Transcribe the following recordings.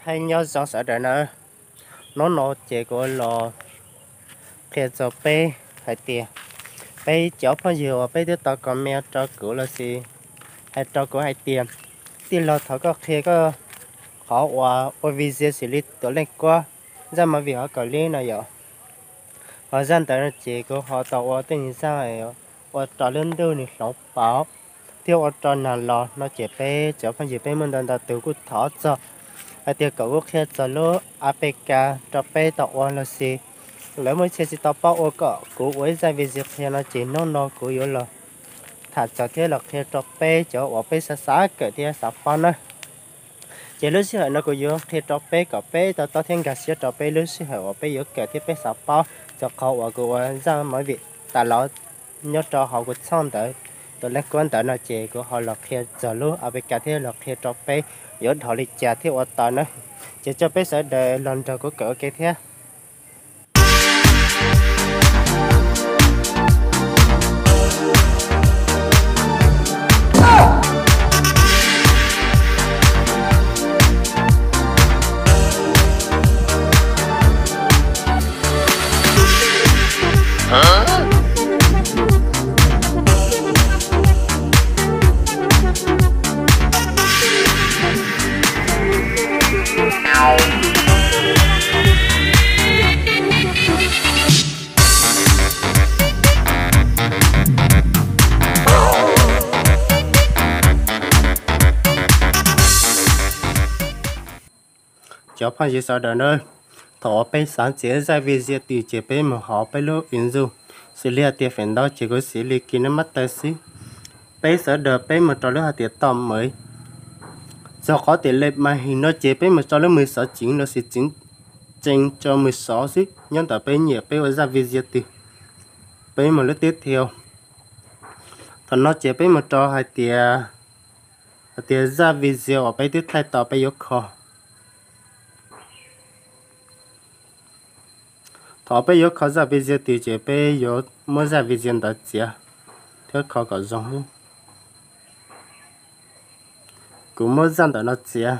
Hais nyob zoo sawv daws na, hnub no ces kuv los qhia rau peb hais tias peb cov phooj ywg uas peb twb tau comment rau kuv los sis hais rau kuv hais tias, tij laug, thov koj qhia koj qhov uas ua video xws li tus leej kuab zaj movie hauv Kaus Lim no yom. Ho zaj ntawd no ces kuv ho tau ua tej zaj ua rau lub ntuj nws hloov pauv thiab ua rau nag los no ces peb cov phooj ywg peb muaj ntau ntau tus kuj thov txog hais tias kom kuv qhia txog lub A P K rau peb tau ua los sis lawv muaj txhia tsis tau paub ua kom kuv ua ib zaj video qhia no ces hnub no kuv yuav los tham txog thiab los qhia rau peb cov uas peb xav xav kawm thiab xav paub na. Ces lub sij hawm no kuv yuav qhia rau peb kom peb to taub thiab nkag siab rau peb lub sij hawm uas peb yuav kawm thiab peb xav paub txog qhov uas kuv ua zaj movie tas los nyob rau hauv kuv channel ntawd, tus leej kuab ntawd no ces kuv ho los qhia txog lub A P K thiab los qhia rau peb yuav dhau li cas thiab ua tau na. Ces coj peb sawv daws los nrog kuv kawm ua ke thiab. Cov phooj ywg sawv daws na, thaum uas peb xav txiav zaj video twg ces peb mus hauv peb lub ứng dụng, xws li hais tias feem ntau ces kuv xws li KineMaster xwb. Peb sawv daws peb mus rau lub hais tias toj mem, txog qhov tias lej mas him no ces peb mus rau lub mười sáu chính los sis chỉnh trang cho mười sáu xwb. Nyob ntawm peb nyiam peb ua zaj video twg, peb mus lub tiếp theo. Thaum no ces peb mus rau hais tias, hais tias zaj video uas peb twb thaij tau peb yuav kho. Thaum peb yuav kho zaj video twg ces peb yuav muab zaj video ntawd txiav thiab kho kom zoo. Kuv muab zaj ntawm no txiav.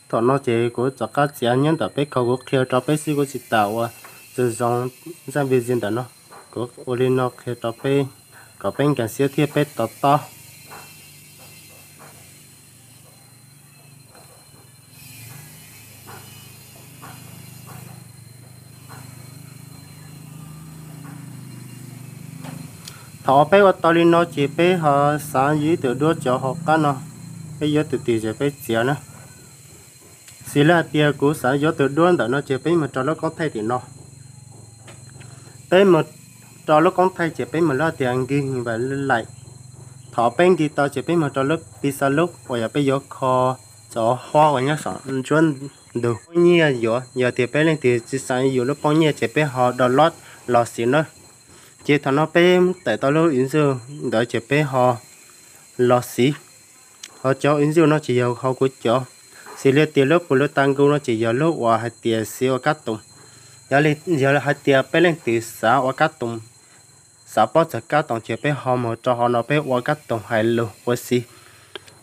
Thaum no ces kuv rov qab txiav nyob ntawm peb kho, kuv qhia rau peb xwb kuv tsis tas ua zoo zoo zaj video ntawm no. Kuv ua li no qhia rau peb kom peb nkag siab thiab peb to taub. Thaum peb ua tau li no ces peb ho xav yuav ib tug duab cov hauv qab no, peb yuav tus twg ces peb txiav na. Xws li hais tias kuv xav yuav tus duab ntawm no ces peb mus rau lub koob thaij tim no. Peb mus rau lub koob thaij ces peb mus lub hais tias nkig npas laim. Thaum peb nkig tau ces peb mus rau lub pixalub uas yog peb yuav kho cov huab uas nyob saum nruab ntug poob nyiaj yuav. Yog tias peb leej twg tsis xav yuav lub poob nyiaj ces peb ho download los siv na. Ces thaum no peb tawm tau lub ứng dụng ntawd ces peb ho los siv. Ho cov ứng dụng no ces yog hauv kuv cov, xws li tias lub pus lub ta nku no ces yog lub uas hais tias siv ua kab toos. Yog hais tias peb leej twg xav ua kab toos, xav paub txog kab toos ces peb ho mus rau hauv no peb ua kab toos hais lus ua si.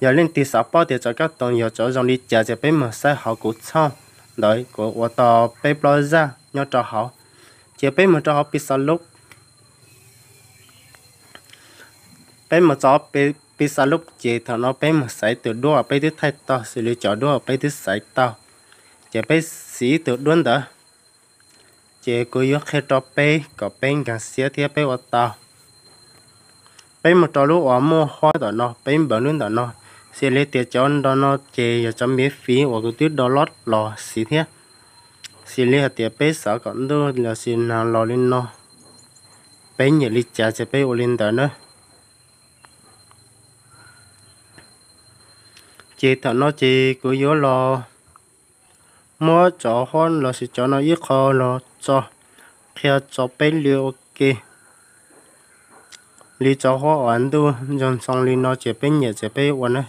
Yog leej twg xav paub tias cov kab toos yog cov zoo li cas ces peb mus saib hauv kuv channel ntawd, kuv ua tau peb plaub zaj nyob rau hauv. Ces peb mus rau hauv pixalub. Peb mus txog pixalub ces thaum no peb mus xaiv tus duab uas peb twb thaij tau, xws li cov duab uas peb twb xaiv tau, ces peb siv tus duab ntawd. Ces kuv yuav qhia rau peb kom peb nkag siab thiab peb ua tau. Peb mus rau lub uas muaj huab ntawm no, peb npaws lub ntawm no. Xws li tias cov nrog no ces yog cov miễn phí uas kuv twb download los siv thiab. Xws li hais tias peb xav kom ntuj los sis nag los li no, peb nyiam li cas ces peb ua li ntawd na. Ces thaum no ces kuv yuav los muab cov huab los sis cov no ib qho los tso, qhia tso peb li ua ke, li cov huab uas ntuj ntsoog ntxhoo li no ces peb nyiam ces peb ua na.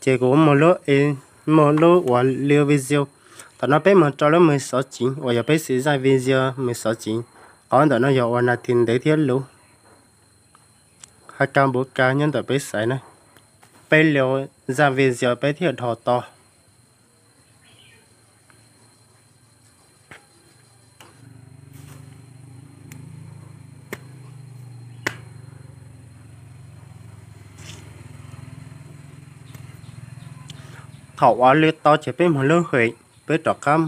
Ces kuv mus lub, mus lub uas li video. Thaum no peb mus rau lub mười sáu chính uas yog peb siv zaj video mười sáu chính. Qhov ntawm no yog uas nas this ntev thiab luv, hais kas npuv kas nyob ntawm peb xaiv na. Peb li zaj video peb thiaj dhos tau. Thaum uas li tau ces peb mus lub hem, peb rov qab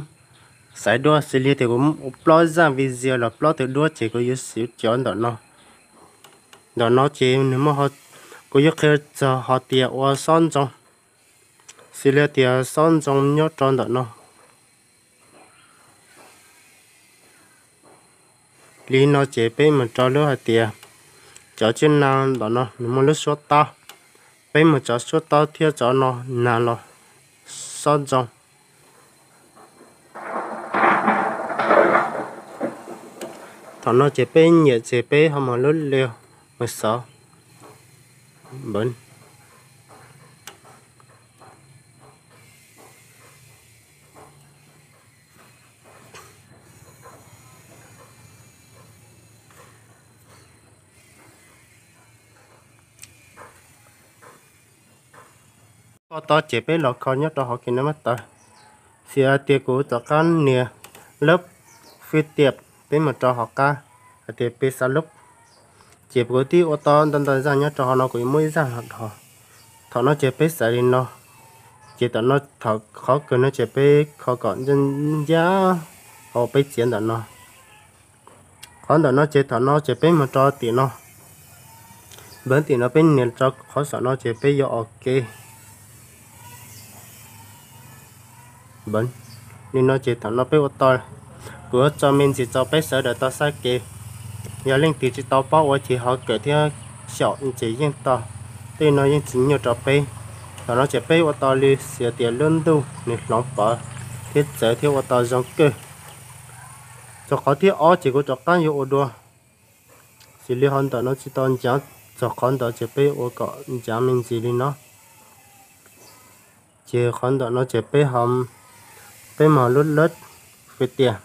xaiv dua. Xws li tias kuv plob zaj video los plob tus duab ces kuv yuav siv cov ntawm no. Ntawm no ces nws muaj, kuv yuav qhia txog hais tias ua xob ntxoo. Xws li tias xob ntxoo nyob rau ntawm no. Li no ces peb mus rau lub hais tias cov tswb na ntawm no nws muaj lub suab taub. Peb mus cov suab taub thiab cov no nas los xob ntxoo. Thaum no ces peb nyiam ces peb ho mus lub li mus xov. Kho tau ces peb los kho nyob rau hauv KineMaster. Xws hais tias kuv rov qab nias lub fij tiam, peb mus rau hauv qab hais tias peb xav lub, ces kuv twb ua tau ntau ntau zaj nyob rau hauv no, kuv yuav muab ib zaj los dhos. Thaum no ces peb xaiv li no, ces thaum no, thaum qhov kawg no ces peb kho kom ncaj ncaj hauv peb txiav ntawm no. Qhov ntawm no ces thaum no ces peb mus rau tim no, npawv tim no peb nias rau qhov saum no ces peb yuav ua ke. Li no ces thaum no peb ua tau. Kuv yuav tso me ntsis rau peb sawv daws tau saib ke. Yog leej twg tsis tau paub ua ces ho kawm thiab xyaum ces yeej tau. Tej no yeej tsis nyuaj rau peb. Thaum no ces peb ua tau li xws tias lub ntuj nws hloov pawv thiab txawv thiab ua tau zoo kawg. Txog qhov thib ob ces kuv rov qab yuav ua dua. Xws li qhov ntawm no tsis tau ncav, txog qhov ntawd ces peb ua kom ncav me ntsis li no. Ces qhov ntawm no ces peb, peb mus lub lab fij tiam,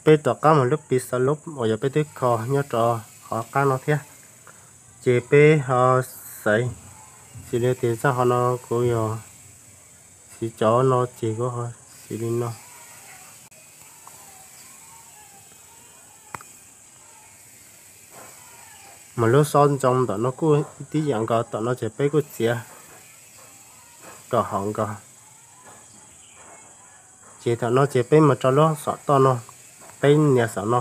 peb rov qab mus lub pi xa lub uas yog peb twb kho nyob rau qhov qab no thiab. Ces peb ho xaiv, xws li tias zaj qhov no kuv yog siv cov no ces kuv ho xaiv li no. Mas lub xob ntxoo ntawm no kuj tib yam nkaus, tom no ces peb kuj txiav kom haum nkaus. Ces thaum no ces peb mus rau lub saum toj no, peb nias saum no,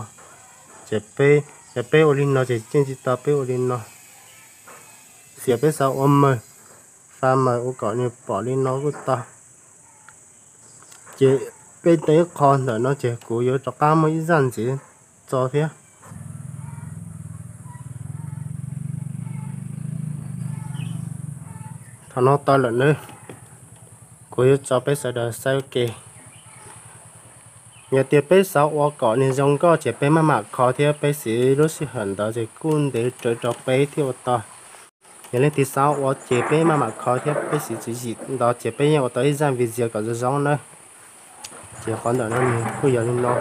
ces peb, yog peb ua li no ces yeej tsis tau, peb ua li no. Xws peb xav ua mawg, fa mawg ua kom nws pom li no kuj tau. Ces peb tau ib qho ntawm no ces kuv yuav rov qab muaj ib zaj ntxiv tso thiab. Thaum no tau lawm nawb, kuv yuav tso peb sawv daws saib ua ke. Yog tias peb xav ua kom nws zoo nkauj ces peb maj mam kho thiab peb siv lub sij hawm ntawd ces kuj ntev rawv rau peb thiaj ua tau. Yog leej twg xav ua ces peb maj mam kho thiab peb siv tswv yim ntawd ces peb yeej ua tau ib zaj video kom zoo zoo nawb. Ces qhov ntawm no nws kuj yog li no.